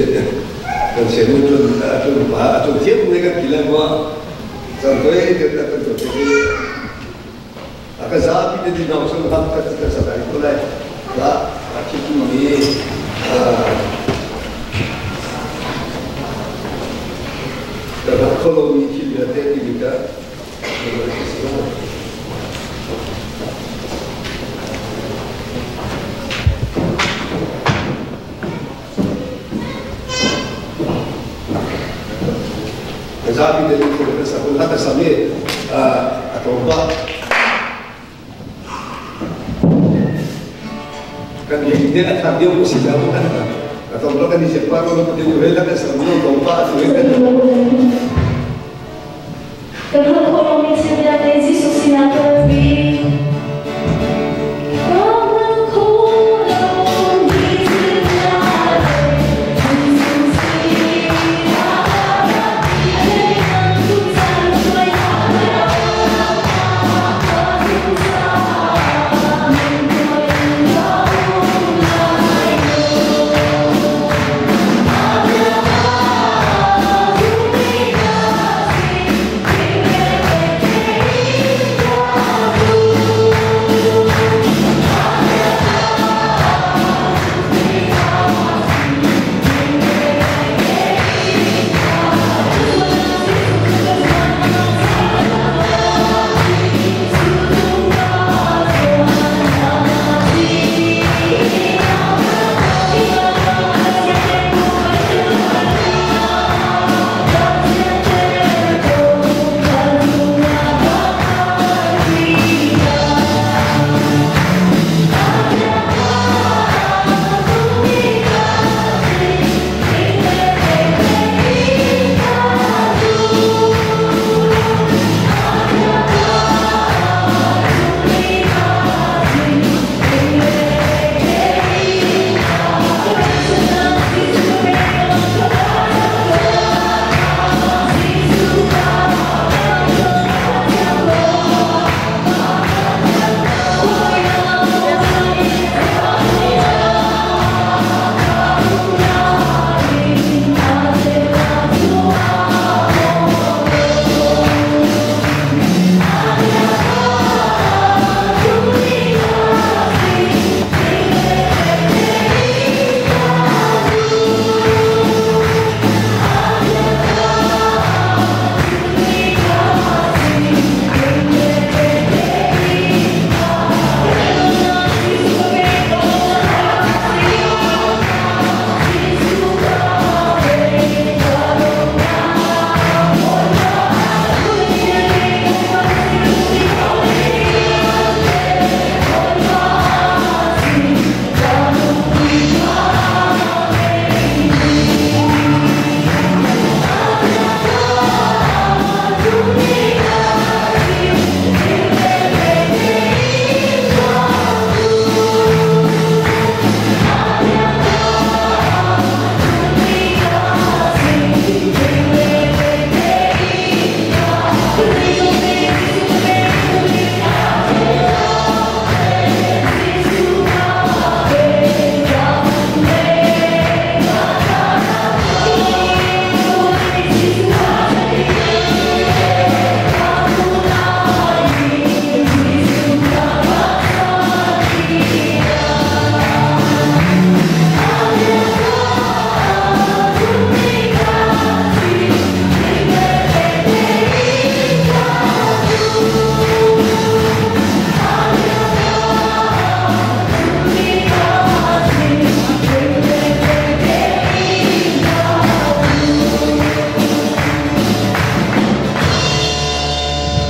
Kan se nu chun chun pa chun thiam ne kan ti lai ma chan toi te ta kan to te a ka zapi te di nong sun hak ka ka sa dai ko lai la a thi tu ni ka rak kholo mi thil vialte ti mi ka Zapi te nih kan sak hla ka sam i a tlawm pah. Kan ni te a thak deuh si lo a tlawm lo kan i siak pah ko lo kan i hla kan sam lo tlawm pah a tu kan Kan hal khawh lomi thil vialte Jesuh sinah kalpi. Kan hal khawh lomi thil vialte Jesuh sinah kalpi.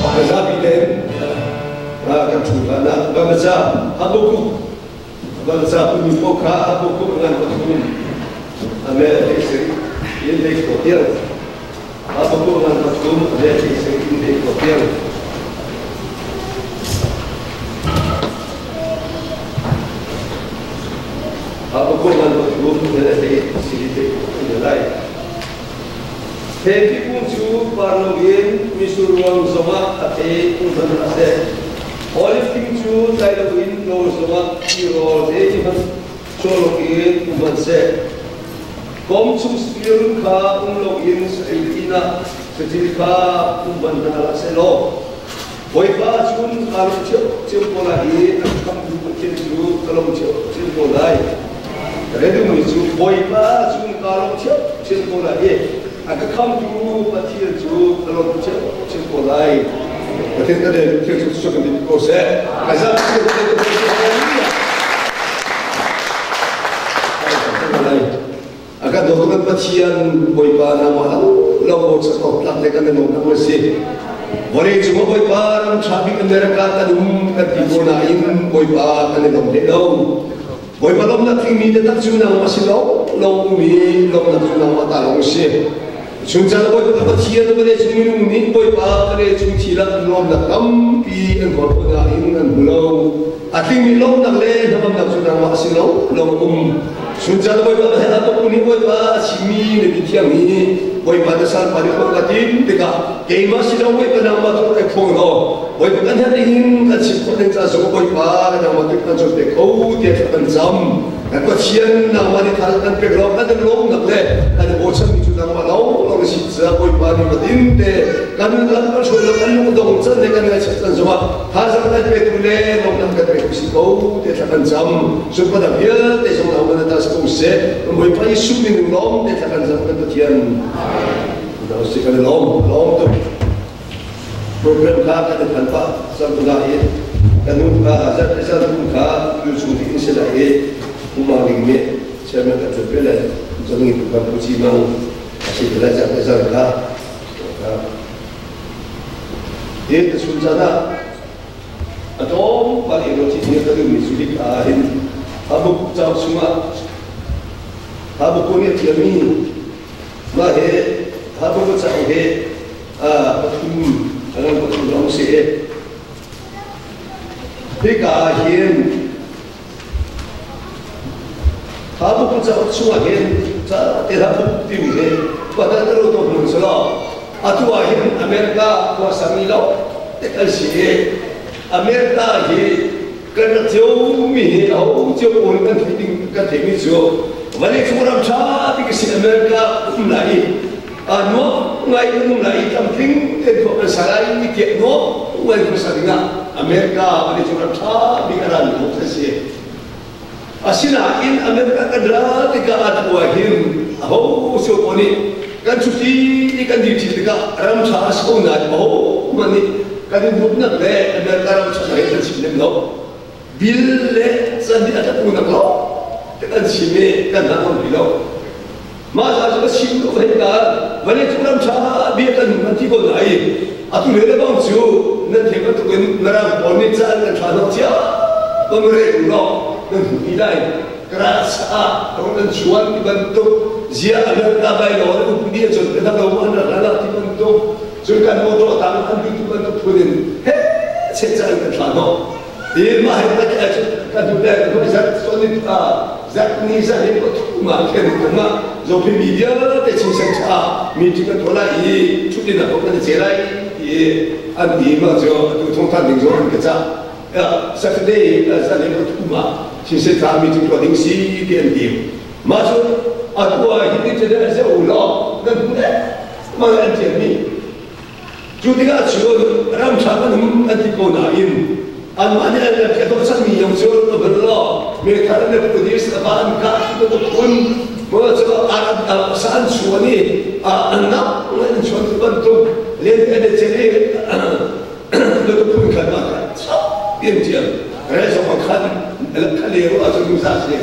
A hlei kan tuk caan hruai Zapi te kan ṭhu hlan ah Bamaca Habakkuk Bamaca pumi paoh kha Habakkuk ngan pathum ame hlei sing in hlei kho tiang Habakkuk ngan pathum ame hlei sing in hlei kho tiang. Habakkuk ngan pathum ame hlei sing hlei kho tiang lai. Theipi kung cu par loin mitsur ruang zongah a thei hman a si. Oliv thing cu tlai loin dawr zongah tirawl zeihmanh cawlok in um an si. Bawm chung saṭil kha um loin saṭil inn ah saṭil kha um ban hna hlah seh law Bawipa cun kaa lawm cio ko lai i an khamtu Pathian cu ka lawm cio ko lai. Ka rel duhmi cu Bawipa cun kaa lawm cio ko lai i a ka khamtu Pathian cu ka lawm cio ko lai. Pathian ka rel thil cu cu kan ti ko seh. Ka zam A kan dawtu kan Pathian Bawipa nangmah lo lo bochan awk tlak le kan i lawm nak si. Vawlei cung ah Bawipa ram ṭha bik America kan um kan ti ko nain Bawipa kan i lawm hlei lo. Bawipa lawmnak tlingmi taktak cu nangmah si lo lo ummi lawmnak cu nangmah ta lawng si. Chung caan Bawipa Pathian vawlei cung minung nih Bawipa vawlei cung thil ah lawmnak tampi an kawl ko nain an hmu lo. A tlingmi lawmnak le hnangamnak cu nangmah si lo lo um. Chuncan Bawipa he a tuk nih Bawipa a chimmi na mithiang hi Bawipa na salpa nih ka tim tikah keimah si lo Bawipa nangmah tu ai phuang lo Bawipa kan herh ding kan chim khawh ding ca zong Bawipa nangmah tu kan cu pe kho tiah thla kan cam kan Pathian nangmah nih thal kan pek lo kan lawmnak le kan bochan mi cu nangmah lo lo na si ca Bawipa nih matin te kan lam kan hruai lo kan lung dong can le kan ngaihchiat can zongah Thazaang kan petu le lawmhnak kan petu si ko te thla kan cam. Sunparnak vialte zong na man ta si ko seh. Bawipa Jesuh min lawm te thla kan cam kan Pathian. Na si kan lawm lawm tuk. Program kha kan than pa sam tu na i kan nu kha zat zat tu kha tu chung ti in se la i umang ding me chairman kan pe le zong ni tu kan pu chi mang asi la zat zat kha Hi chun caan ah a tlawmpal in ruah chih ka duhmi cu hika ah hin Habakkuk cauk chungah Habakkuk nih a ṭialmi mah hi Habakkuk cauk hi pathum a ngan pathum lawng si i hika ah hin Habakkuk cauk chungah hin ca te Habakkuk timi hi pakhat ka ro to hmun selaw atu ah hin America khua sami lo tek an si i America hi kan rak cio mi hi aho cio pawl kan theih ding kan theihmi cu vawlei cung ram ṭha bik a si America um lai i nuam ngai kan um lai i tlamtling tein khua kan sa lai i tiah nuam ngai khuasa dingah America vawlei cung ram ṭha bik a rami kong a si. Asinain America kan ra tikah atu ah hin aho cio pawl nih kan chuti i kan dir ṭhi tikah ram ṭha a si ko nain aho hmanh nih kan i nuamhnak le America ram ṭha he kan chim lem lo. Bill le can nih a ṭhat lo kan chim i kan hna ngam ti lo. Mah ca cu ka chim ko hei ka vawlei cung ram ṭha bia kan kan ti ko na i atu le lebang cu nan theih bantukin mirang pawl nih ca an kan thla hnawh cia bang re u law nan hmu ti lai grass ah rong an chuan ti bantuk zia a ler ta lai lo an upadi a cun ka lo an rak la ti bantuk cun kan motor tang an duh ti bantuk phun in he chet ca an kan thla hnawh Ti mah he ka ka duh le ka zat son zat ni zat he ko thu ma khen ma zo phi mi vialte chung sang cha meeting kan thola i chutin a ko kan che lai ti an ti ma jo tu thong than ding zo an ka cha Saturday zan he ko thu ma chin se cha meeting to ding si ti an ti ma chu atua hi ti che le se u lo nan ma an ti mi Cu tikah cun ram ṭha kan um an ti ko nain anmah nih an rak dawh cangmi yong cu ka bal law meithal le police a va an kah ti bantuk phun maw cu sa an chuan i an nak an chuan ti bantuk len an i cel i bantuk phun khan mah kha chap in tiang re zong khan khale ru ah cun za si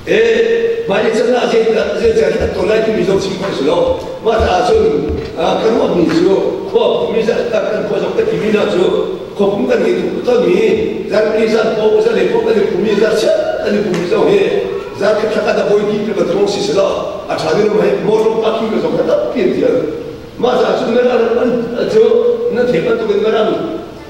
E mah ni can ah zeicah an ton lai timi zong chim khawh si lo. Mah caah cun kan ruahmi cu khua pum i kan khua zong kan timi hna cu khua pum kan ngeih tuk tonmi zarhpi zan paoh zanlei paoh kan i pum i zarhchiat kan i pum zong hi zarhkhat thlakhat a bawi dih ti bantuk si selaw a ṭha ding lo hei motor parking ka zong kha tampi an tial. Mah caah cun mirang an cu nan theih bantukin mirang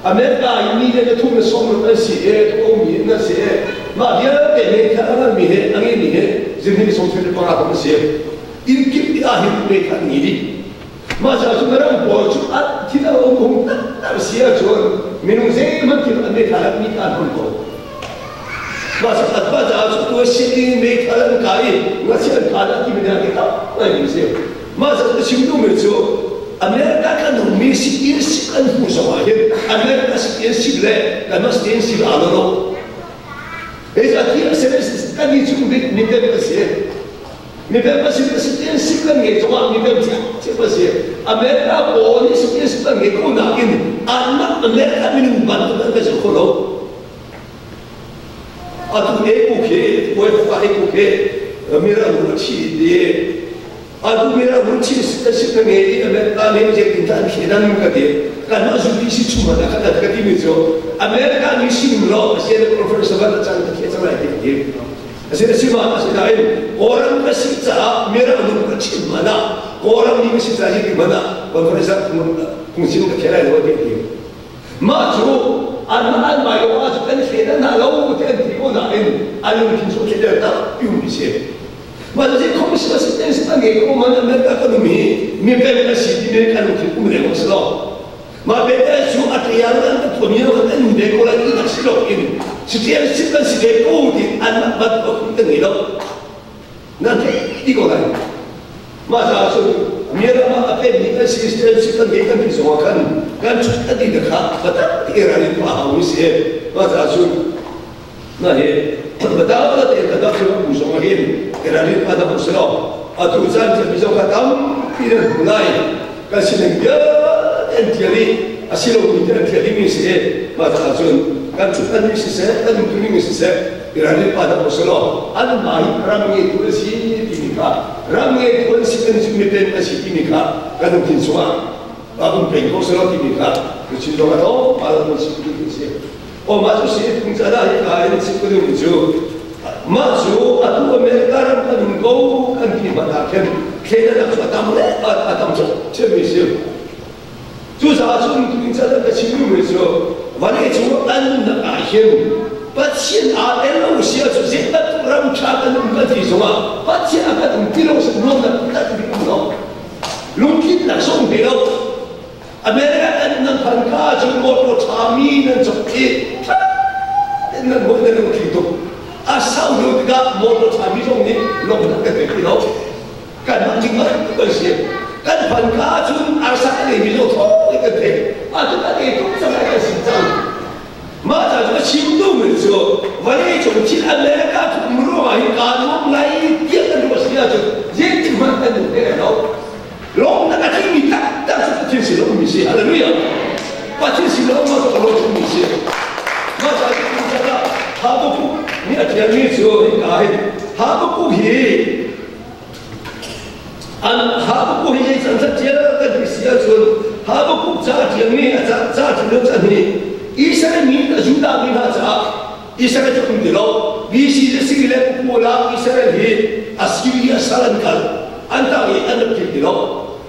America i mi le na thum na sawm an si e tu mi na si e mah vialte he kha a ngan mi he a nge mi he zimhni sawm thil panga kan si inn kip ti ah hin me kha ni dih mah ca cu ram pawl cu at thil a um hung tak tak si ahcun minung zeihmanh thil an me kha mi ka hman ko. Mah cu atma caah cu tu si meithal an kai i ngakchia an kha dah timi nih a ngai mi si. Mah cu ka chim duhmi cu America kan ummi citizenship an hmuh zong ah hin America citizenship le kanmah citizenship aa lo lo. Zeicahtiah kan i chung bik mipem ka si. Mipem ka si citizenship kan ngei zongah mipem cia ka si. America pawl nih citizenship kan ngei ko nakin anmah America minung bantuk an kan si kho lo. Atu e ku khi puai fa e ku khi mira lu chi ti atu mira lu chi si ka nge i America ne je tin tan khi nan ka ti kan ma zu ti si chu ma ka ka ka ti mi chu America ni sim lo se le conference ba ta chan ka khi chang lai ti ti ase si ma ase dai koram ka si cha mira lu ka chin ma na koram ni si cha ji ti ma na conference kung sim ka khelai lo ti ti Mah cu anmah an mah lawng ah cun an hlen an hna lo ti an ti ko nain an lungthin cu thlir tak piumi si. Mah cu khom si si ten si ngei ko man America kan um hi mi pek a si ti men kan lungthin um leng si lo. Mah bete cu a tiang an kan thuam lo kan um ve ko lai ti nak si lo in si tiang si kan si ve ko ti an bat ko kan ngei lo. Na thei ti ko lai. Mah caah cun mi ram ah a penmi kan si si kan ngei kan ti zongah khan kan cut a ti te kha batak ti ral in a hau mi si. Mah caah cun na hi batak te ka dak cu bu zongah hin ral in a dam si lo. Atu caan cu mizo kha tampi nan hmu lai. Kan sining vialte an tial i a si lomi te an tial dingmi si. Mah caah cun kan cut an nih siseh, kan umtu ning siseh, Iranian pa dah si law anmah hi ram ngeitu an si timi kha ram ngeitu an si kan mipen an si timi kha kan lungthin chungah a um peng ko selaw timi kha luchin zong a to pa lo si tu si o mah cu si tung ca dah hi ka in si ko ding cu mah cu atu America ram kan um ko kan ti hmanh ah khin thleidan cu a tam le a tam cu chimmi si. Cucaah cun tutin ca ka chim duhmi cu vawlei cung kan nunnak ah hin Pathian aa tel lo si ahcun zei bantuk ram ṭha kan um kan ti zongah Pathian a kan um ti lo si nuamnak kan um lo. Lungtlinnak zong ve lo. America kan nan phan ka ahcun motor ṭhami nan cawk i ṭha tein nan hawi nan lungtling tuk. A sau lio tikah motor ṭhami zong nih lawmhnak kan pek ti lo. Kanmah cingla kan si. Kan phan ka ahcun arsa kan ei mi zo thawng in kan theih. Atu kan ei tuk cang kan si cang. Mah ca cu a chim duhmi cu vawlei cung thil America tluk ruangah hi kaa nuam lai tiah kan ruah si ahcun zeitin hmanh kan duh te lai lo. Lawmnak a tlingmi taktak cu Pathian sin a ummi si. Hallelujah. Pathian sin a um ah cu a lawm si. Mah ca cu Habakkuk nih a ṭialmi cu hika hin Habakkuk hi An Habakkuk hi zei can ṭial kan ti si ahcun Habakkuk ca a ṭialmi a ca ca ṭial chan hi Israel mi Judah mi hna caah Israel cu um ti lo BC le si le Pula Israel hi Assyria sal an kal an tang i an rak kir ti lo.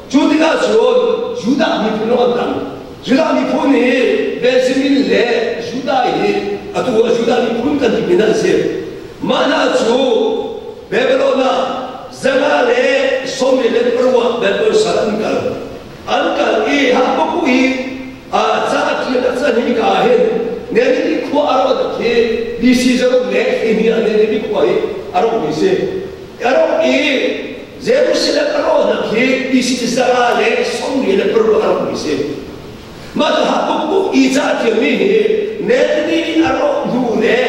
Cu tikah cun Judah miphun lawng an tang. Judah miphun hi Benjamin le Judah hi atu ah Judah miphun kan timi hna an si. Mah hna cu Babylon ah 196 Babylon sal an kal. An kal i Habakkuk i ca a ṭial a can hi ka ah hin Ninive khua a rawh khi BC zaruk le hleihnih ah Ninive khua hi a rawkmi si. A rawk i Jerusalem a rawhnak hi BC 196 a rawkmi si. Mah cu Habakkuk i ca a ṭialmi hi Ninive a rawh hnu le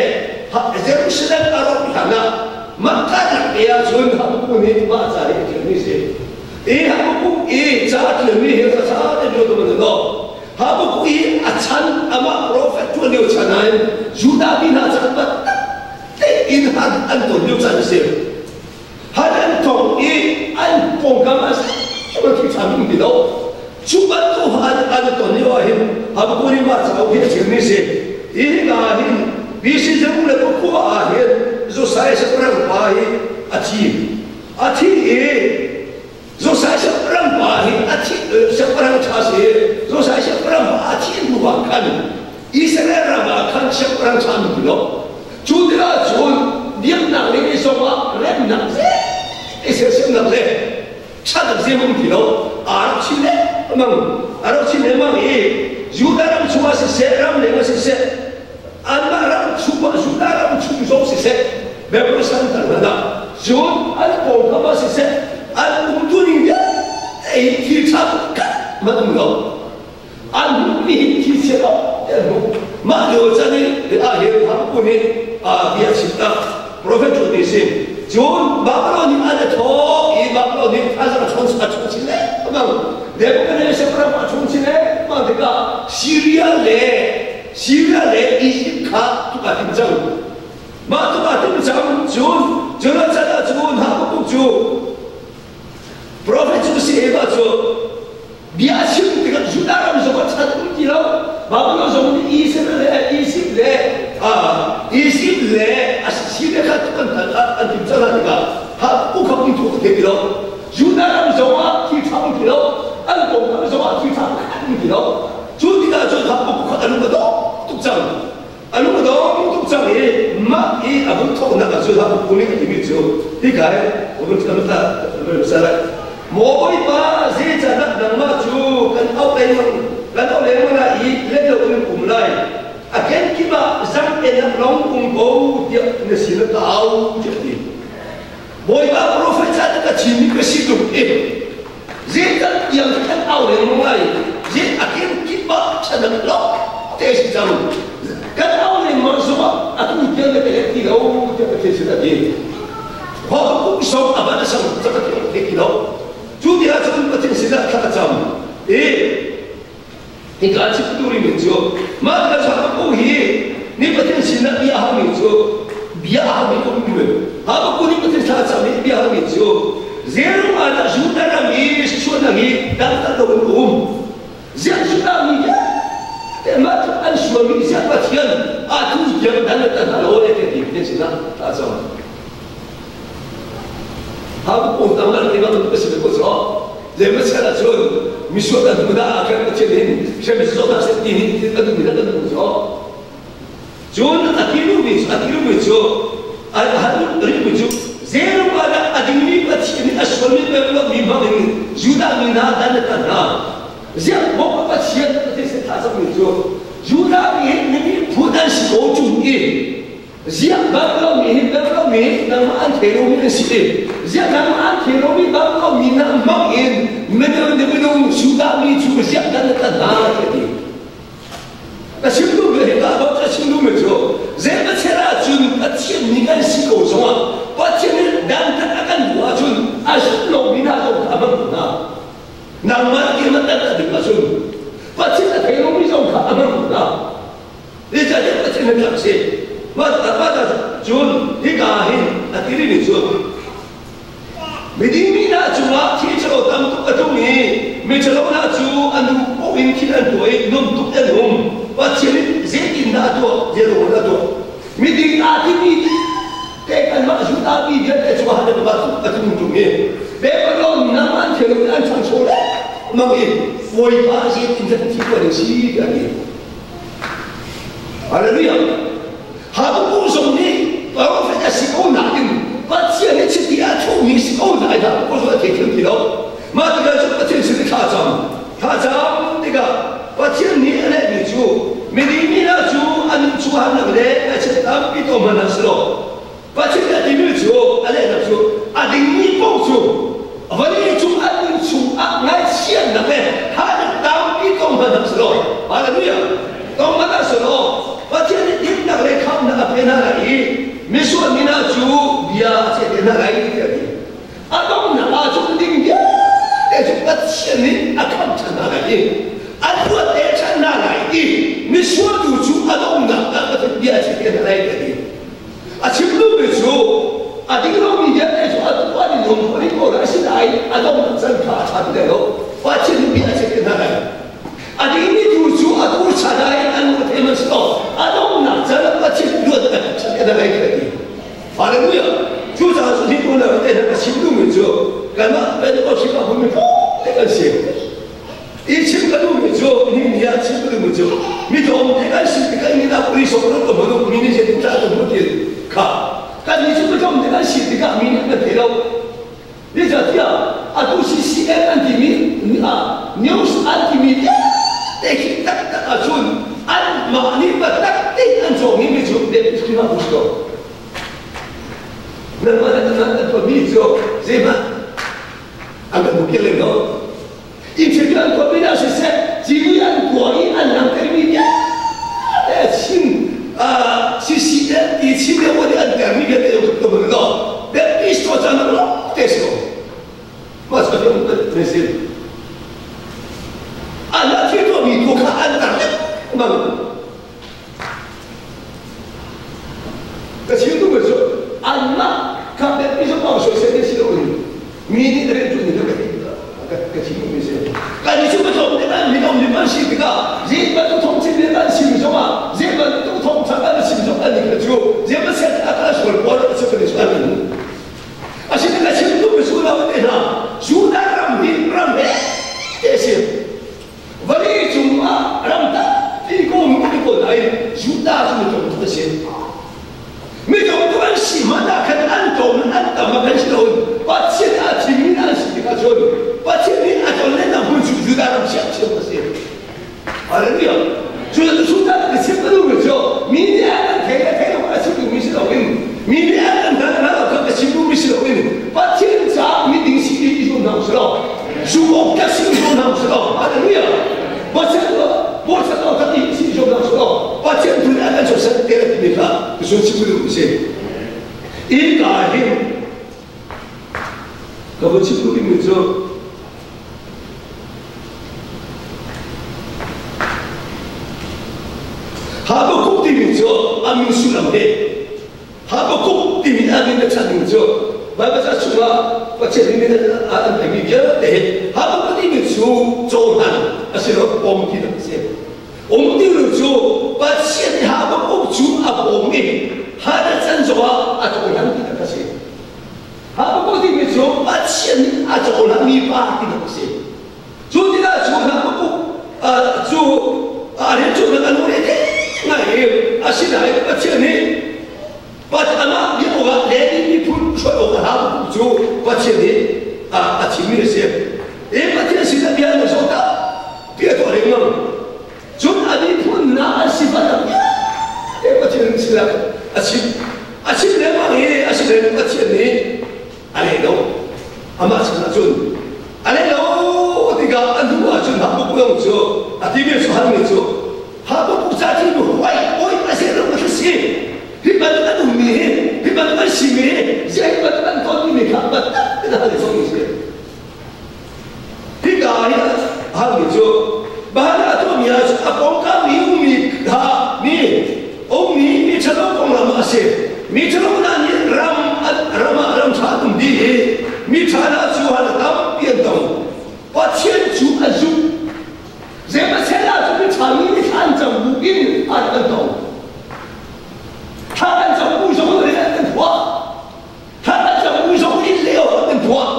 Jerusalem a rawh hlan ah mah karlak te ahcun Habakkuk nih mah ca hi a ṭialmi a si. I Habakkuk i ca a ṭialmi hi a ca te lio tu man lo. Habakkuk i a chan amah profet ṭuan lio chan ah hin Judah mi hna chan taktak in han an ton lio caan a si. Han an tong i an pawngkam ah a thi ṭhan um ti lo. Cu bantuk han an ton lio ah hin Habakkuk nih mah cauk hi a chimmi si. Hi hika ah hin BC zung le khua ah hin Josiah saprang pa hi a thi. A thi i Josiah saprang pa hi a thi saprang ṭha si. Josiah saprang pa a thi hnu ah khan Israel ram ah khan saprang ṭha um ti lo. Cu tikah cun biaknak lei zongah remnak zei sersiamnak le ṭhatnak zei um ti lo. Aa rak chin lengmang. A rak chin lengmang i Judah ram chungah siseh, ram leng ah siseh, Anmah ram chung ah Judah ram chung zong siseh, Babylon sal hna ah cun an pawngkam ah siseh, an umtuning vialte hi thil ṭha pakhat hmanh um lo. An hmuhmi hi thil chia lo ti an hmuh. Mah lio chan i ah hin Habakkuk nih bia a chim tak. Profet cu ti si. Cun Babylon nih an a thawk i Babylon nih a chawn a chawn chin lengmang. Nebuchadnezzar ram a chawn chin lengmang tikah Syria le Syria le Egypt kha tuk aa tim cang. Mah tuk aa tim cang cun Jonah chan ah cun Habakkuk cu Profet cu si Eva cu bia a chim tikah Judah ram zong a chan um ti lo. Babylon zong nih Israel le Egypt le Egypt le Assyria kha tuk an an tim cang hna tikah Habakkuk kha um thu a thei ti lo. Judah ram zong ah thil ṭha um ti lo. An kongkam zong ah thil ṭha pakhat um ti lo. Cu tikah cun Habakkuk kha a lung a dong tuk cang. A lung a dong tuk cang i mah i a vun thawknak ah cun Habakkuk nih a timi cu hika hi vun ta vun Maw Bawipa, zeicahdah nangmah cu kan auh lengmang kan auh lengmang lai i let loin um lai? A kenkip ah zang-enak lawng um ko tiah na sin ah ka au tiah a ti. Bawipa profet ca ka chimmi ka si tuk i zeital tiang kan au lengmang lai zei a kenkip ah chanak lawng te si cang kan au lengmang zongah atu tiang na ka let ti lo tiah Pathian sin a ti. Habakkuk song a van a sang cak a thei ti lo. Cu ti ahcun Pathian sinah thla a cam i hika chim tu rimi cu mah ka Habakkuk hi ni Pathian sinah bia a halmi cu bia a halmi um mi Habakkuk nih Pathian thla a cam i bia a halmi cu zeirung ah dah Judah ram i sualnak hi dangdang lo in um ziah Judah mi vialte mah cu an sualmi ziah Pathian a tu tiang dan le tan lo e ti Pathian sinah thla a cam. Habakkuk tang lan ti bantuk a si ko cu. Zeimawset ahcun misual kan hmu dah kan Pathian hin hrem zawtnak seh ti nih a duhmi kan hmu cu. Cun a ti duhmi cu a ti duhmi cu a hal rihmi cu zeirung ah dah a dingmi Pathian nih a sualmi pek mi hmang in Judah mi hna dan a tan hna. Ziah bawk Pathian Pathian sin thla cakmi cu Judah mi hi mimi phun an si ko ṭung i Ziah bak lomi hi bak lomi nangmah an thei lomi an si i ziah nangmah an thei lomi bak lomi na hmang in minung nih minung Judah mi cu ziah dan na tan hna ti a ti. Ka chim duhmi hi ka ka chim duhmi cu zeimacel ahcun Pathian nih kan si ko zongah Pathian nih dantat a kan duh ahcun a zumh lomi hna zong kha a hmang ko hna. Nangmah ti na tan a dik ahcun Pathian a thei lomi zong kha a hmang ko hna. Zeicahtiah Pathian he tlak si. Mah cun hika hin a ti rihmi cu miding mi hna cungah thil ṭhalo tam tuk a tlung i miṭhalo hna cu an duh paoh in thil an tuah i nuam tuk an um. Pathian nih zeitindah a tuah? Zeiruang dah a tuah? Miding aa timi te kanmah Judah mi vialte cungah han a tlung ṭung i Babylon nam an thil an ṭhangcho lengmang i Bawipa zeitindah thi tuah ding si tiah a ti. Hallelujah. Habakkuk zong nih profet a si ko nain Pathian nih chiti a thuhmi si ko nain Habakkuk zong a thei thiam ti lo. Mah tikah cun Pathian sin i thla cam. Thla cam tikah Pathian nih a lehmi cu miding mi hna cu an nun chung harnak le ngaihchiat tampi tuah hmanh hna selaw Pathian nih a timi cu a lehnak cu a dingmi paoh cu vawlei cung an nun chungah ngaihchiatnak le harnak tampi tong hmanh hna selaw hallelujah tong hmanh hna selaw Pathian nih dinnak le khamnak a pe hna lai i misual mi hna cu bia a cheh te hna lai tiah a ti. A donghnak ah cun ding vialte cu Pathian nih a khamh ṭhan hna lai i a luat te ṭhan hna lai i misual tu cu a donghnak ah Pathian bia a cheh te hna lai tiah a ti. A chim duhmi cu a ding lomi vialte cu a tuah in um rih ko lai asinain a donghnak can kha a ṭha ti lai lo. Pathian nih bia a chim te hna lai. A dingmi tu cu a tur chan ah an lut thei man si lo. A donghnak can ah Pathian luat a chan te hna lai ti a ti. Hallelujah! Cucaah cu hi unau te hna ka chim duhmi cu kanmah Pentecost Khrihfabu mi te kan si. I chim ka duhmi cu ni ah chim ka duhmi cu mi tlawmte kan si tikah ni ah police ro ka hmu mi nih zeitin dah ka hmu ti kha kan ni cu mi tlawmte kan si tikah mi nih kan thei lo zeicahtiah atu CCN an timi news an timi vialte khi taktak ahcun anmah nih biatak. tein an cawkmi mi cu Baptist Khrihfabu si ko. Nangmah le nangmah na tuahmi cu zeihmanh an kan hmu lem lo. Interview an tuahmi ah siseh, civui an tuah i an langhtermi vialte a chim CCF ti chim lio nih an termi vialte zong ka hmu lo. Baptist cawlcanghnak lawng te si ko. Mah cu a kan si. An thil tuahmi tu kha an tar lengmang. Ka chim duhmi cu anmah kha Baptist kong soisel ding si loin mi nih rianṭuan ning kha ka ka chim duhmi si. Kan i cu pathum nih an min lim an si tikah zei bantuk thawngchim nih an chim zongah zei bantuk thawngṭha an chim zong an nih kha cu zei bantuk a kan sual pawl a si kan i sual Asinain a chim duhmi cu lo te hna Judah ram hi ram he te si. Vawlei cung ah ram tampi ko mi ko nain Judah cu mi tlawm tuk a si. Mi tlawm tuk an si hmanh ah khan an tlawm an tam ah khan si loin Pathian a thimmi an si tikah cun Pathian nih a ton le hmun cu Judah ram siangchiam a si. Hallelujah. Cu Judah ka chim ka duhmi cu mi nih an kan thei le thei lo a chim duhmi si loin mi nih an kan hngalh hngalh lo kha ka chim duhmi si loin Pathian caah miding si i zuam hna usih law zu awk ka si zuam hna usih law Hallelujah. Pathian Pathian awk ka ti si zuam hna usih law Pathian tu nih an kan sawsat te le timi kha ka sun chim ka duhmi si. Ika hin ka vun chim duh dingmi cu Habakkuk timi cu a min sullam hi Habakkuk timi a min a chan ding cu Baibal ca chungah Pathian nih min an pekmi vialte hi Habakkuk timi cu cohlan a si lo pom ti a si. Um ti lo cu Pathian nih Habakkuk cu a pom i Hana chan zongah a cohlan ti a si. Habakkuk timi cu Pathian nih a cohlanmi pa ti a si. Cu tikah cu Habakkuk cu a rian cu an ure ngai i asinain Pathian nih amah biak awkah Levi miphun hruai awkah Habakkuk cu Pathian nih a thimmi a si. I Pathian sinah bia an zawt ah bia tuah lengmang. Cun a miphun hna an sifahnak vialte Pathian sinah a chim. A chim lengmang i a sinain Pathian nih a leh lo. Amah sinah cun a leh lo tikah a hnu ah cun Habakkuk lawng cu a timi cu halmi cu Habakkuk ca cu huai oi a si lo ka si. Hi bantuk an ummi hi, hi bantuk an simi hi, ziah hi bantuk an tonmi mi kha biatak in a hal i cawmi si. Hika hi halmi cu Bahan a tuahmi ah a pawngkam i ummi kha mi ummi mi ṭhalo konglam a si. Mi ṭhalo hna nih ram ram ah ram ṭha an um dih i mi ṭha hna cu hal a tampi an tong. Pathian cu a zumh. Zeimahseh ah cu mi ṭha mi nih thla an cam bu in an kan tong. Thla an cam bu zong in an kan tuah. Thla an cam bu zong in leo an kan tuah.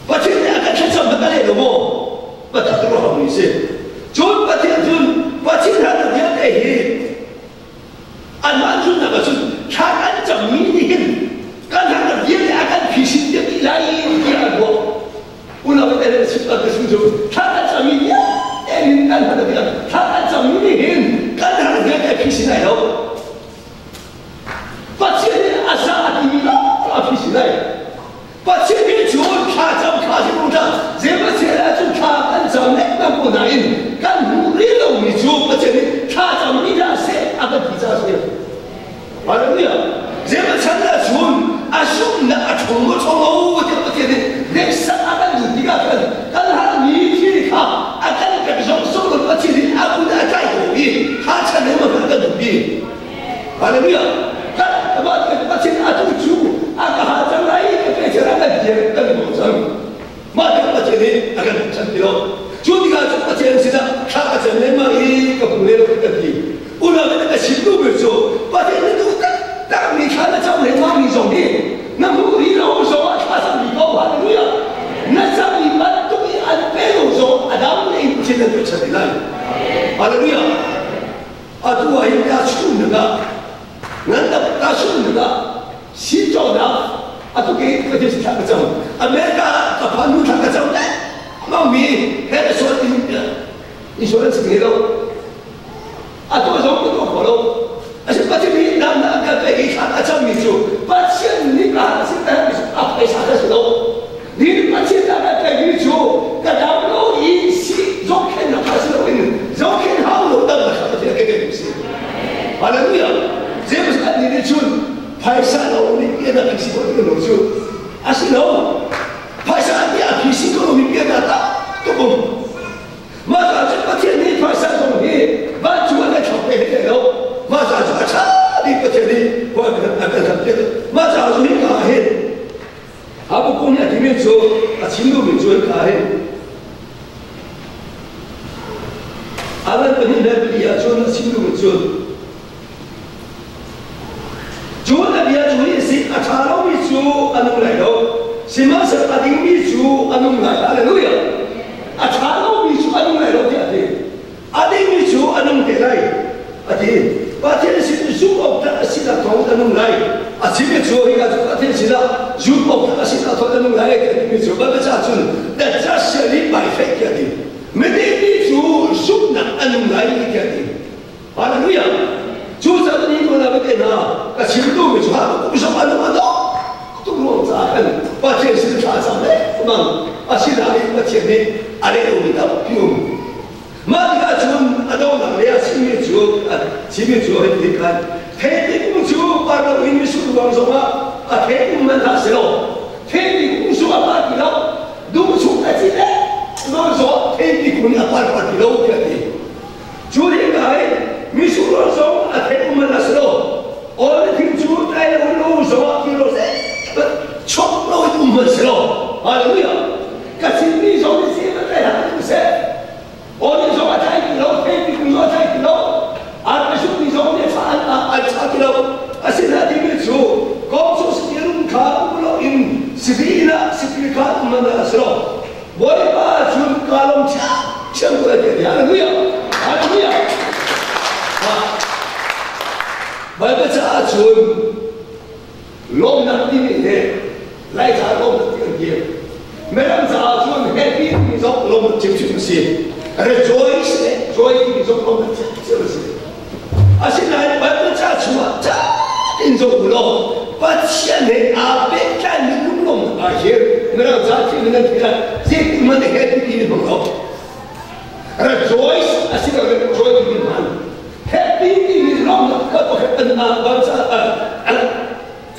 Pathian nih a kan thlacam kha ka leh lo maw? Pathian ruah mi si. Cun Pathian cun Pathian harnak vialte hi anmah zumhnak ah cun thla kan cammi nih hin kan harnak vialte a kan phisin piak dih lai tiah an ruah. Unau te le chim kan cu thla kan cammi vialte nih kan harnak vialte thla kan cammi nih hin kan harnak vialte a phisin lai lo. Pathian nih a za a timi lawng a phisin lai. Pathian nih cun thlacam kha si ko dah zeimacel ah cun thla kan cam lengmang ko nain kan hmuh rih lomi cu Pathian nih thlacam mi dah seh a kan ti caah a si. Hallelujah. Zeimacel ah cun a zumhnak a ṭhawng maw ṭhawng lo tiah Pathian nih hneksak a kan duh tikah khan kan harmi thil kha a kan pek zong zong lo Pathian nih a kut a tlai ko i thlacam lengmang a kan duh pi. Hallelujah. Kan Pathian atu cu a ka ha cang lai ka pe cang kan tiang kan mo cang. Mah kan Pathian nih a kan chan ti lo. Cu tikah cu Pathian sinah thla ka cam lengmang i ka hmu le lo kan ti. Unau nih ka chim duhmi cu Pathian nih duh taktak mi thla na cam lengmang mi zong hi na hmuh rih lo zong ah thla cam mi ko. Hallelujah. Na cam mi bantuk i an pe lo zong a dam in Pathian nan pe chan ti lai. Hallelujah. Atu ah hin tahchunhnak ah ngandam tahchunhnak ah sii-cawnak atu ke ka thil thla ka cam America ah ka fanu thla ka cam lengmang mi he sual in insurance ngei lo atu zong. lo. Asi Pathian nih damnak a kan pek i thla a cammi cu Pathian nih ka a si mi cu a phaisa ka si lo. Ni Pathian a kan pekmi cu ka dam lo i si zohkhenhnak kha si loin zohkhenh hau lo damnak kha Pathian a kan pekmi si. Hallelujah. James an nih cun phaisa lo nih pianak in si ko ti lo cu a si lo. Phaisa an ti a phi si ko lomi pianak tak tuk um. Mah ca cu Pathian nih phaisa zong hi vancung ah kan thlok ve hlei lo. Mah ca cu a ṭha bik Pathian nih khua a kan kan piak. Mah ca cu hika ah hin Habakkuk nih a timi cu a chim duhmi cu hika ah hin Alan pahnih le pali ah cun a chim duhmi cu Cun a bia cu hi a si, a ṭha lomi cu a nung lai lo, sihmanhsehlaw a dingmi cu a nung lai. Hallelujah! A ṭha lomi cu a nung lai lo tiah a ti. A dingmi cu a nung te lai, a ti. Pathian sin zumh awk tlak a sinak thawng a nung lai. A chimmi cu hika cu Pathian sinah zumh awk tlak a sinak thawng a nung lai tiah a timi cu Baibal ca cun the just shall live by faith tiah a ti. Miding mi cu zumhnak a nung lai tiah a ti. Hallelujah! Cucaah ni ko na te hna ka chim duhmi cu ha kum zong an um a dawh tuk ruang caah khan Pathian sin thla cam le mang asinain Pathian nih a leh lomi tampi um. Mah tikah cun a donak le a chimmi cu a chimmi cu hei ti khan theipi kung cu par lo in misur ruang zongah a thei um man hlah selaw theipi kung cu a par ti lo dum chung a ci le mang zong theipi kung nih a par par ti lo tiah ti. Cu hika hi mitsur rawl zong a theih um a si lo. Awl thing cu tlai lo lo zong ah ti lo chok lo in um a si lo. Hallelujah. Ka chinmi zong nih si ka tlai hak tu seh. Awl zong a tlai ti lo, thei ti zong a tlai ti lo. An mi zong nih fa an an cha ti lo. Asinain timi cu kong cu sirum kha um lo in sibi inn ah sipi kha um a si lo. Bawipa cun kaa lawm ṭhiamṭhiam ko lai tiah a ti. Hallelujah! Hallelujah! Baibal caah cun lawmnak timi hi Laica lawmnak ti an ti. Mirang caah cun happy timi zong lawmnak chimchim a si. Rejoice le joy timi zong lawmnak chimchim a si. Asinain Baibal ca chungah ca in zoh u law Pathian he aa pehtlaimi lunglawmnak ah hin mirang ca thil in nan thil ah zeitin hmanh he ti ni hmang lo. Rejoice asiloah joy timi hman. Happy timi lawmnak kha pakhat an ban ca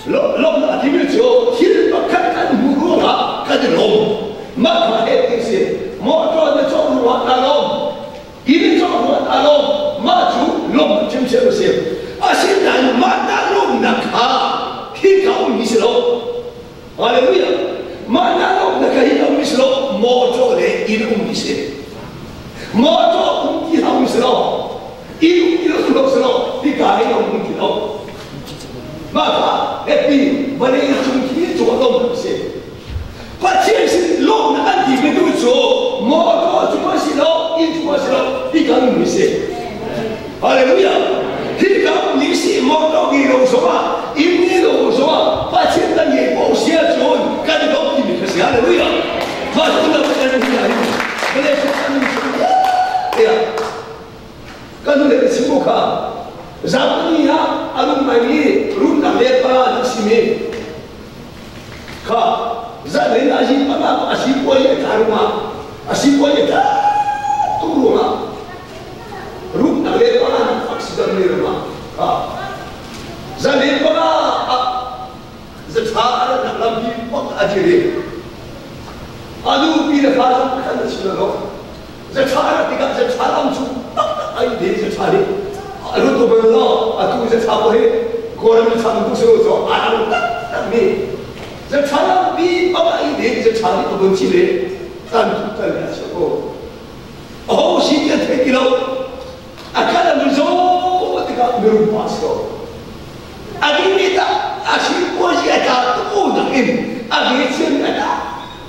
lawmnak a timi cu thil pakhat kan hmuh ruangah kan i lawm. Mah kha happy si. Motor na cawk ruangah naa lawm. Inn cawk a lawm mah cu lawmnak ṭhiamṭhiam a si. Asinain mah dah lawmnak kha hika ummi si lo. Hallelujah. Mah dah lawmnak kha hika ummi si lo. Mawṭaw le inn ummi si. Mawṭaw um ti hlah um si lo. Inn um ti lo lo si lo. Hika hin um ti lo. Mah kha happy vawlei cung khi cung a lawmnak a si. Pathian sin lawmnak an timi tu cu mawṭaw cu a si lo, inn cu a si lo, hika um mi si. Hallelujah! Hika um ni si mawṭaw ngi lo zongah, inn ngi lo zongah Pathian kan ngei ko si ahcun kan i lawm timi kha si. Hallelujah! Mah cu na kan hi hin vawlei cung kan nun chung tiah kan nu le chim kha Zamani ah a lung ngai mi rumnak le para an si mi Kha zanlei ah hi panga a si puai a tla rungah a si puai a tla tu ruangah rumnak le panga accident ni rungah kha zanlei panga ah zatha a ratnak lampi pak a dir i a nupi le fa zong khan a chim lo zatha a rat tikah zatha lam cu taktak ai de zatha nih a lut ko bal lo atu zatha ko hi kawlram zatha bantuk si lo cu a rang taktak mi zatha lampi pak ai de zatha nih a vun ci le tan tu tal a chia ko a ho si ti an thei ti lo a kal an zo tikah mirum pa si ko a ding mi tak a si puazi a tla tu nak in a ge chian a tla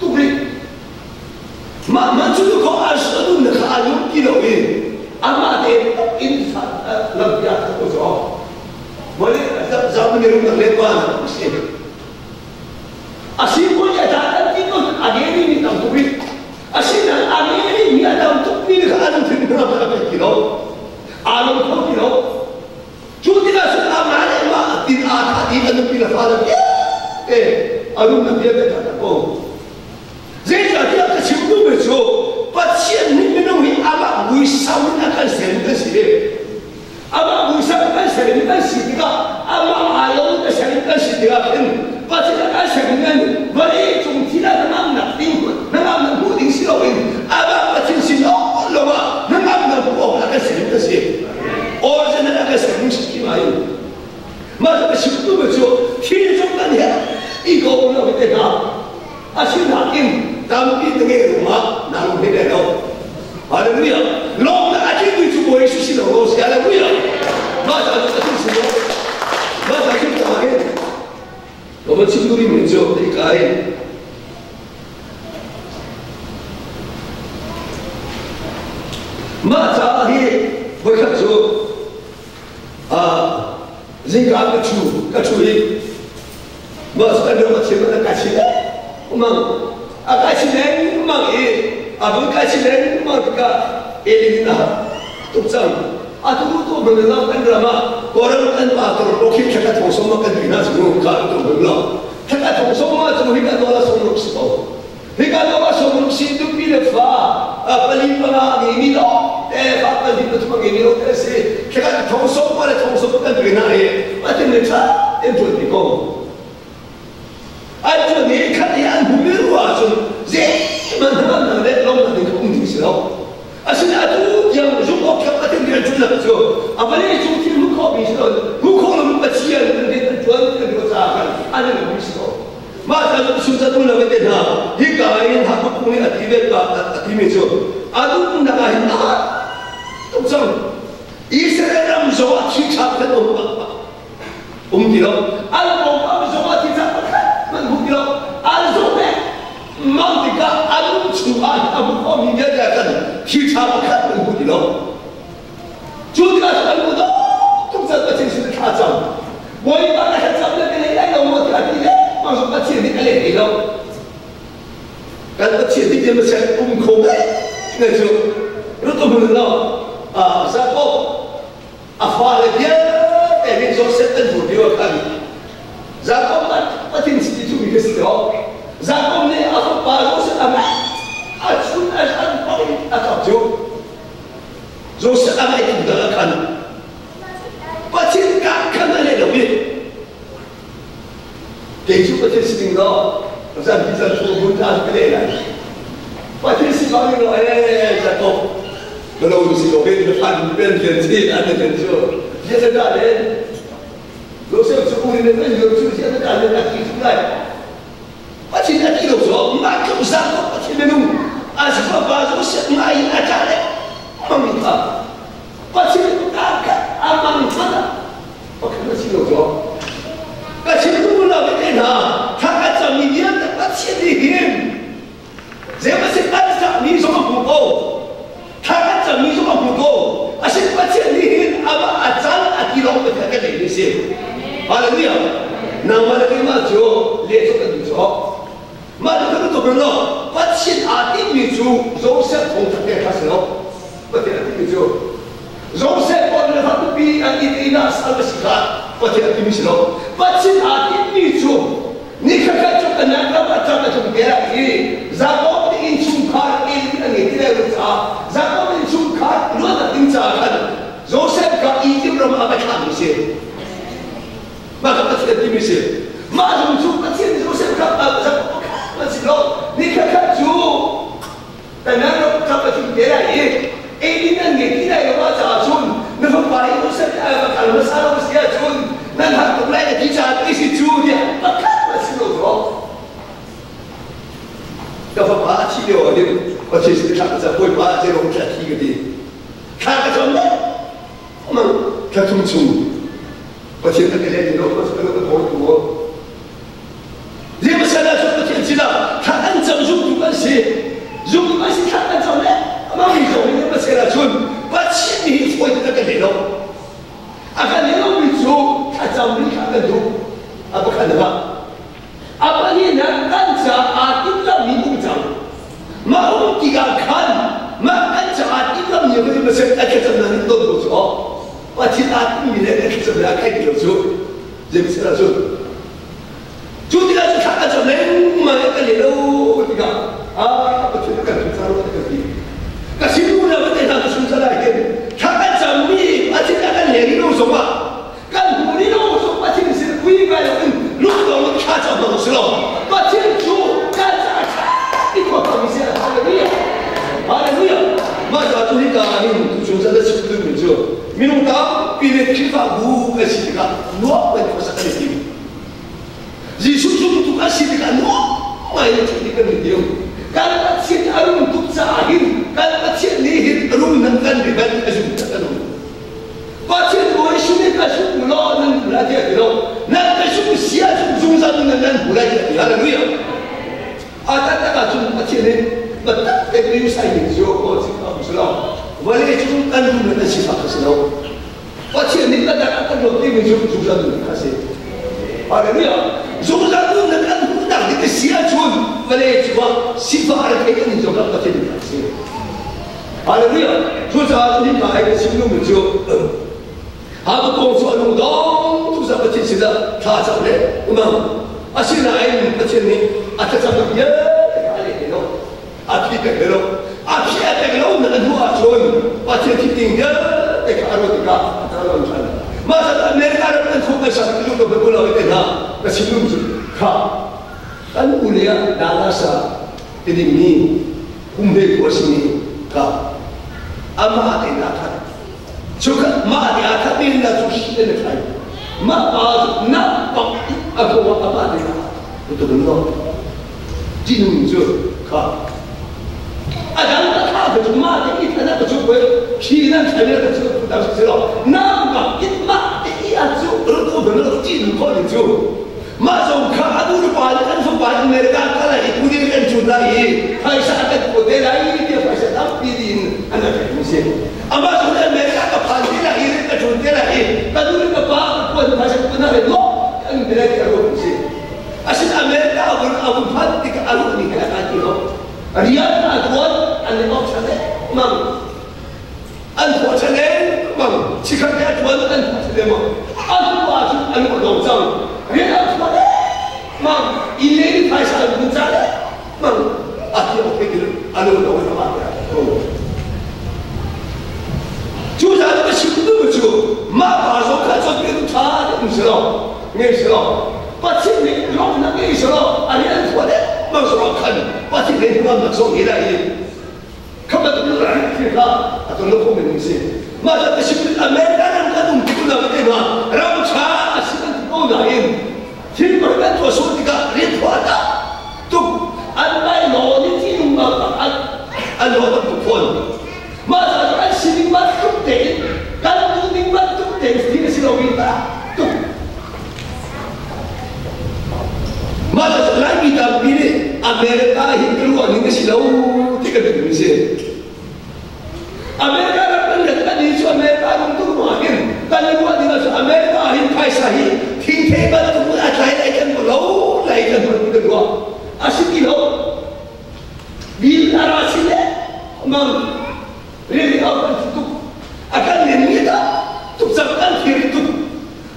tuk rih Mah man cu kho a nun kha a lung ti lo i amah te in lampi ah khan zaw. Mole zam ni rum le pa na si. A si ko ya ta an ti ko a ge ni ni tam tu bi. A rumnak vialte kha ka ko. Zeicahtiah ka chim duhmi cu Pathian nih minung hi amah muisam in a kan sermi kan si. Amah muisam in kan sermi kan si tikah amah aa lo in a sermi kan si tikah khin Pathian a kan sermi kan vawlei cung thil ah hnangamnak ding hnangamnak hmuh ding si loin amah Pathian sin lawnglawng ah hnangamnak hmuh awk a kan sermi kan si. Original a kan sermi si ti in Mah cu ka chim duhmi cu thil cung kan herh i ko lo te hna. Asinain tampi na ngeih ruangah naa lung hlei lai lo. Hallelujah. Lawmnak a tlingmi cu Bawi Jesuh si lo lo si. Hallelujah. Mah ca cu a si lo. Mah ca cu ka hin. Ka van chim duhmi min cu hika hin Mah caah hi voikhat cu zingka ka ṭhu ka ṭhu i bus kan ram a chim a kai chin lengmang a kai chin lengmang i a vun kai chin lengmang tikah elin a tuk cang a tu tu mun lo kan ram ah kawlram kan pa tur pokhi thaka thong som ma kan hna chu kha tu mun lo thaka thong som ma chu hi ka dola som ruk si ko hi ka dola som ruk si tu pi le fa pali panga ngi mi lo te fa pali pathum ngi mi lo te si thaka thong som ma le thong som kan hna i patin le tha en tuan ti ko ai tuan i khat i an hmu mi ruah cun zeihmanh hman le lom na ding um ding si lo asina atu tiang zumh awk tlak patin rian ṭuan cu a vawlei cung thil hmu khawh mi si lo hmu khawh lo Pathian kan rian an ṭuan kan ruah caah khan an i mi si lo mah ca cu sun ca tu lo te hna hi ka in Habakkuk nih a ti ve ka a ti mi cu a duhnak ah hin a tuk cang Israel ram zong ah thi ṭha kan um um ti lo an pawngkam zong ah thi ṭha pakhat hmanh hmu ti lo an zong he mang tikah an um chung ah a hmu khomi vialte ah khan thi ṭha pakhat hmanh hmu ti lo cu tikah cun an hmu tuk cang Pathian sin thla cam Bawipa na thlacam le ka lei lai lo maw tiah ti le mang zong Pathian nih a leh ti lo kan Pathian nih tiam a um kho ngai ngai cu rutu hmun lo Jacob a fale vialte nih Joseph an hmuh lio ah khan Jacob Pathian sin i cumi ka si lo Jacob nih a fapa Joseph a ngai a chun a zan bang a ṭap cu Joseph a ngaih tuk dang ah khan Pathian ka khan a leh lo i Kei cu Pathian si ding law zan hi zan chung hun ta ka leh lai. Pathian si ko ning law ee Jacob ka lo si ko ke na phan pen ken chi an na ken chu ye sa da le Joseph cu uri le pen yo chu ye sa da le na ki chu lai Pathian a ti lo so ma tluk Jacob Pathian minung a si fa pa Joseph ngai a cha le mang kha Pathian ka kha a mang kha Pakhat na si lo cu. Ka chim tu lo te hna thla ka cam mi vialte Pathian nih hin zei kan sak mi zong a hmu ko. Thla kan cam mi zong a hmu ko. Asin Pathian nih hin amah a can a ti lawng Pathian kan nei mi si. Hallelujah. Nangmah le keimah cu le cu kan duh cu. Mah cu kan tuk lo. Pathian aa timmi cu Joseph thong te kha si lo. Pathian a timmi cu Joseph pawl le tupi an i teinak sal a si kha Pathian a timi si lo. Pathian aa timmi cu nikhatkhat cu Kanan ram a cang a tlung te lai i Jakob nih innchungkhar in a ngei ti lai lo caah Jakob innchungkhar luatnak ding caah khan Joseph kha Egypt ram ah a va thlahmi si. Mah kha Pathian timi si. Mah zong cu Pathian nih Joseph kha Jakob kha si lo. Nikhatkhat cu Kanan ram ram a tlung te lai i eidin nan ngei ti lai lo ah caah cun na fapa hi Joseph nih a va kal hmasa lo si ahcun nan har tuk lai na ti caah ti si cu tiah pakhat hmanh si lo cu ka fapa a thi lio ah hin Pathian sin thla ka cam Bawipa zeiruang thla thi ka ti thla ka cam le mang thla thum chung Pathian ka ti le ni lo ka ka thawl tu Zeihmasa cu Pathian sinah thla kan cam zumtu kan si. Zumtu kan si thla kan cam le amah mi zong nih Pathian ahcun Pathian nih hi fawi tein a kan leh lo. A kan leh lomi cu thlacam ri kha kan duh. A pakhat ah a pahnihnak kan caah timhlamhmi um cang. Mah um tikah khan mah kan caah timhlamhmi a Pathian a thlacamnak nih ton ko cu Pathian aa timhmi le a thlacamnak a theih ti lo cu. Zeihmasa cun Cu tikah cu thla Thla cam lengmang i kan le lo tikah ah Pathian kan sunsak lo kan ti. Ka sin unau te hna ka sunsak lai hin thla kan cammi Pathian a kan le rih lo zongah kan hmu rih lo zong Pathian sin kui ngai lo in lungdong in thla cam lo si lo. Pathian cu kan caah ṭha ti khua kami si. Hallelujah. Hallelujah. Mah ca cu hika ah hin tuchun zan a chim duhmi cu minung tampi le Khrihfabu kan si tikah nuam kan khuasak kan i tim. Jesuh zumtu a si tikah nuam ngai in thil kan i tim. Kan Pathian a rum tuk caah hin kan Pathian nih hin rum nan kan ri ban a zum tak an um. Pathian bawi sung in ka sung law nan hmu lai tiah ti lo. Nan ka sung sia cung zungzal nan nan hmu lai tiah ti. Hallelujah. A taktak ahcun Pathian nih biatak te mi sai ning cu kawl si ko si lo. Vawlei cung kan rum le kan sifak a si lo. Pathian nih biatak a kan dawt timi cu zungzal nunnak a si. Hallelujah. Zungzal nunnak kan hmuhnak ding a si ahcun vawlei cungah sifak a rethei kan in zongah Pathian nih a si. Hallelujah. Cucaah cun hika ai ka chim duhmi cu Habakkuk kong cu a lung dong tuk zah Pathian sinah thla a cam le umang. Asinain Pathian nih a thlacamnak vialte kha a leh ti lo. A phi pek lo. A phi a pek lo na hnu ahcun Pathian thitning vialte kha a ruah tikah a tar lo ṭhan. Mah zat America ram kan khuk kan sak ti lu ko lo te hna ka chim dum cu kha kan u le ah Dallas ah ti dingmi kum ve ku a simi ka amah te na that Cuka mah nih a that mi na cu shi na thlai. Mah pa cu na pak a ko a pa nih tu tu no. Tin cu kha. A dang ka tha ka cu mah te i thana ka cu ko shi nan thlai na ka cu tu dang si lo. Na ka it mah te i a cu ru tu ben lo tin ko ni cu. Mah zong kha a nu pa le kan fapa America kal i pudin kan cun lai i phaisa kan ko te lai tiah phaisa tampi din an rak mi si. Amah cu America ka phan te lai i ka ṭun te lai i ka nu le ka pa ka kuan phaisa ka na le lo kan te lai tiah ruah si. Asin America a vun phan tikah a ruah ning he a kai ti lo. Rian a tuan an le ok chan mang an thawh chan mang chikhat te a tuan an thawh chan mang a hnu ah cun an ruah dong cang rian a tuan mang inn le phaisa an vun ca mang a ti ok ti a lo lo na ma cu zan ka chim tu cu mah pa zong kha chon pe tha te um si lo ngei si lo Pathian nih lawmhnak ngei si lo a rian thua le mang zong khan Pathian nih nuamnak zong ngei lai i kha bantuk nu rak thil kha a ton lo kho men si mah zan ka chim America ram kan um ti na te ma ram tha a si kan ti ko nain thil par kan tuah sual tikah rian thua ta tuk an lai law nih ti nung an an law tam tuk fawn mah ca cu an sining bantuk tein kan duhning bantuk tein thil a si lomi tuk mah ca cu Laimi tampi nih America hin ka ruah ning a si lo ti kan duhmi si. America ram kan rat kan cu America ram tu ruah hin kan ruah ding cu America hin phaisa hi thingthei bantuk a tlai lai kan lo lai kan ruah kan ruah a si ti lo bil a ra si le mang rian au kan tuk a kan len mi ta tuk cang kan thiri tuk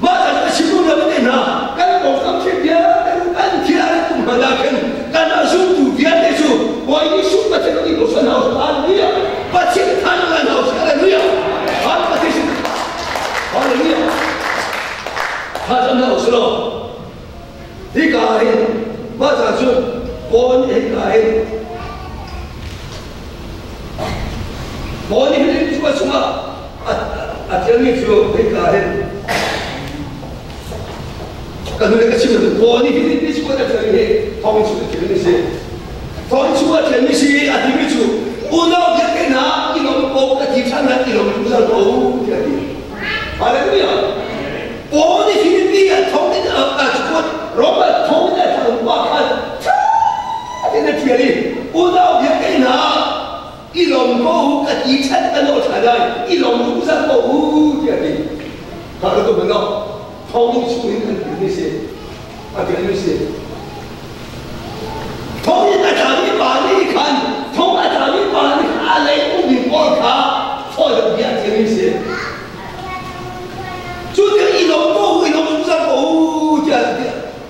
mah kan a chim lo te hna kan kongkam thil vialte kan thil a tum hna khin kan a zumtu vialte cu Bawi Jesuh Pathian nih ko san hau hallelujah Pathian than lan hau hallelujah Pathian hallelujah tha cam hau silo hika hin mah ca cu Paul hika hin Paul nih hin cu a chungah a thialmi cu hika hin ka nu le ka chim tu Paul nih hin ni chu a thialmi hi thawng chu a thialmi si thawng chu a thialmi si a timi cu unau vialte hna i lawm ko ka ti ṭhan na i lawm zungzal ko tiah a ti. Hallelujah. Paul nih Filipi ah thong in a kuat Roma thong in a thang pa khan ṭha tein a ṭial i unau vialte hna i lawm ko u ka ti ṭhan ka nawl ṭhan lai i lawm zungzal ko u tiah a ti. Kha ka tum lo thong chung in an timi si a ṭialmi si. Thong in a tlami pa nih khan thong a tlami pa nih a lei ummi pawl kha fawi bia a chimmi si. Cu tiang i lawm ko u, i lawm zungzal ko u tiah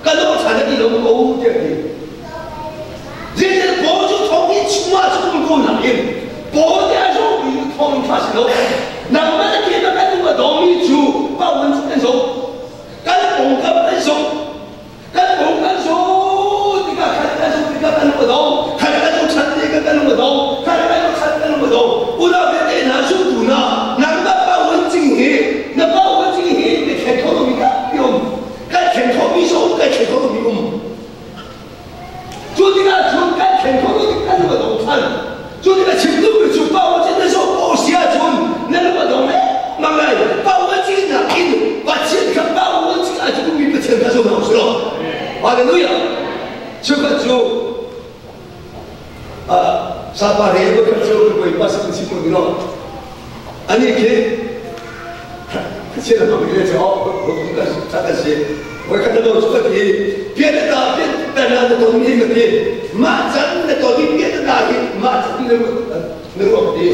ka lawm ṭhan i lawm ko u tiah ti. Hallelujah. Cheukhat cu sapa re voikhat cu bawipa sin si ko ni lo. Ani khi Pathian a hmang le cu kan si. Voikhat na cu ka ti pian ta pian ta na na ton mi ka ti mah can na ton mi pian ta hi mah can na ruah ka ti.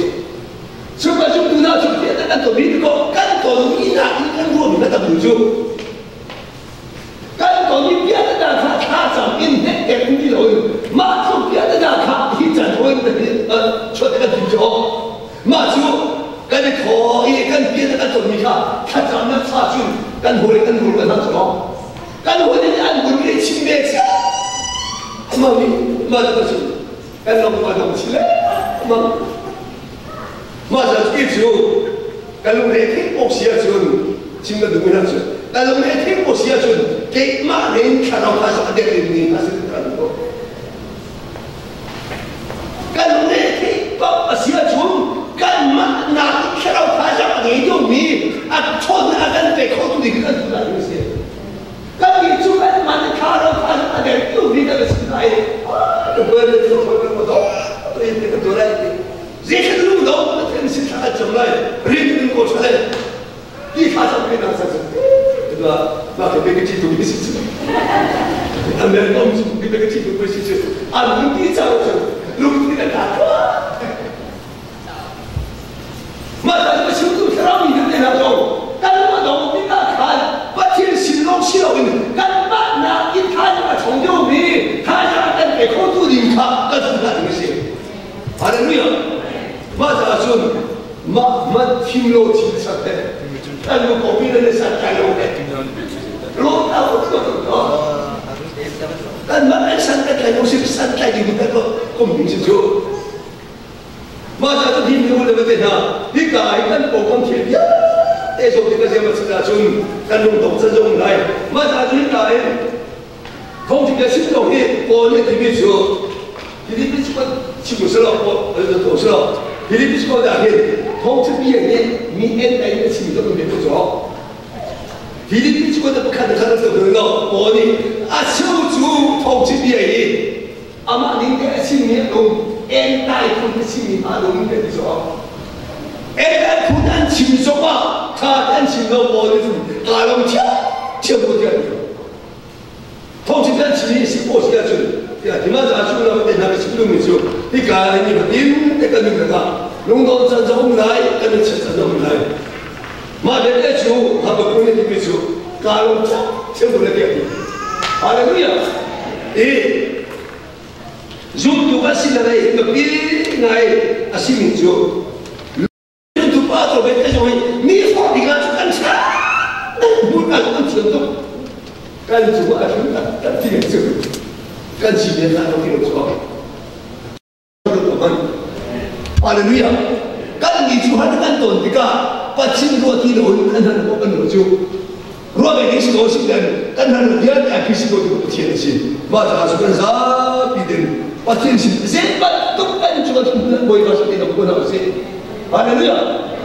Cuka cu tu na cu pian ta kan ton mi ko kan ton mi na in kan ruah mi na tam cu. Kan ton mi pian ta kha thla cam in hnek tek mi lo in mah cu pian ta kha hi can hoin ta hi chuat kan tim cu. Mah cu kan i thaw i kan pian kan tonmi kha thlacamnak thla cun kan hawi kan hur kan hang cu kan hawi nih an hun i chim ve cia mah nih mah cu cu kan lung ma dong si le mah mah za ki cu kan lung re thing pok si ahcun chim ka duh mi cu kan lung re thing pok si ahcun keimah len thlarau kha a dek ni a si kan ko Kan lungre paoh a si ahcun kanmah nakin thlarau thazaang a ngei deuhmi a ṭhawnnak a kan pe khotu ding kan tu lai a si. Kannih cu kanmah nih thlarau thazaang a der deuhmi kan si lai. Ka buan le thil thol kan do in ka tu lai ti. Zeitluk lung do na then sin thla kan cam lai. Rin in ko ṭha lai. Ti thla cam pe na sa cu. Tua ma ke pe ka chi tu mi si cu. America um cu pe ka chi tu mi si cu. An lungti ca cu lungti na ta thua. Mah ta cu chim tu thlarau mi vialte hna zong kanmah dong tikah khan Pathian sin lawng si loin kanmah nakin thazaang a ṭhawng deuhmi thazaang a kan pe khotu ding kha kan hmuh hna ding a si. Hallelujah. Mah caah cun mah hmanh thim lo thil sak he kan nu kopi le san kai lo he lawm ta ko to kan mah kan san kan tlai ko si san tlai ding kan ko kom ding si cu mah ca cu him nu le te hna hika ah hin kan pawngkam thil vialte zo ti ka ziam a si ahcun kan lungdong can zong lai mah ca cu hika hin thawngṭha bia chim ko hi Paul nih timi cu Philippines khuat chim u selaw Paul to selaw Philippines khuat ah hin thawngṭha bia hi mi en dai in a chim lo mi cu Philippines khuat pakhat khat a to lo Paul nih a cheu cu thawngṭha bia hi amah ning te a chimmi a um en dai phun a chimmi hna lung te ti cu en dai phun an chim zongah tha an chim lo Paul nih cun kaa lawm thiam thiam ko tiah Thawngchim kan chim hi si ko si ahcun tiah hima za cu lo te hna ka chim duhmi cu hika ni fatin te kan nun lakah lungdon can zong um lai kan in chiat can zong um lai mah vialte cu Habakkuk nih timi cu kaa lawm thiam le tiah ti hallelujah i zumtu kan si le lei biapi ngai a simi cu Tupa to ve te zong hi mi fawh ding ah kan chia hmun ah kan thiam tuk kan cu a hrim tak tak ti cu kan si men la lo ti lo chu Hallelujah kan ni cu han kan ton tikah Pathian ruah ti lo in kan han ko kan lo cu ruah ve ding si ko si den kan han vialte a khi si ko ti Pathian a si mah caah cu kan zapi din Pathian sin zei bantuk kan cu kan Bawipa sin ti lo ko hna usih Hallelujah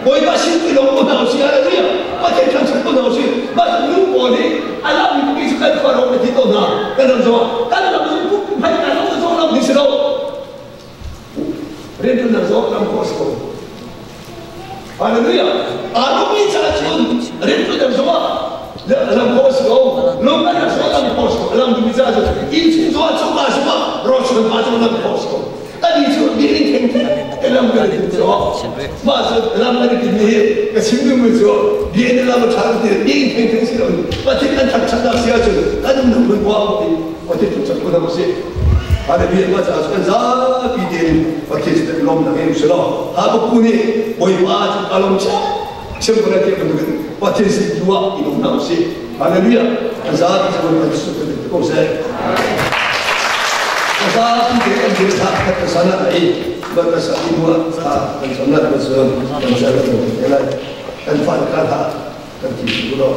Bawipa sin ti lo ko hna usih Hallelujah Pathian thangṭhat ko hna usih mah cu nu pawl nih a lammi pipi cu kan khua ro na ti ko hna kan ram zongah kan ram zong hmai kan ram zong lam ding si lo rianṭuannak zong lam khawh si ko Hallelujah. Aa lawmmi caah cun rianṭuan zongah lam khawh a si ko. Lung an zong lam khawh a si ko. Lam duhmi caah cun innchung zongah chungah zongah rawlchuan pa zong lam khawh a si ko. Ani cu biakinn theng te lam kan i cu mah cu lam kan i timmi hi ka chim duhmi cu biakinn lam a ṭha ti biakinn theng theng si lo Pathian kan thangṭhatnak si ahcun kan umnak hmun khua ti Pathian thangṭhat ko hna usih. Hallelujah mah caah cun zapi tein Pathian sin kan lawmnak in si law Habakkuk nih Bawipa cu ka lawm chiam ko lai tiah bantukin Pathian sin tu ah i lawm hna usih. Hallelujah kan zapi cu Bawipa Jesuh kan ko seh. Kan zapi tein kan dir tha khat kan sana i kan sa i nuah tha kan sana kan sun kan sana kan lai kan fan ka tha kan ti su lo.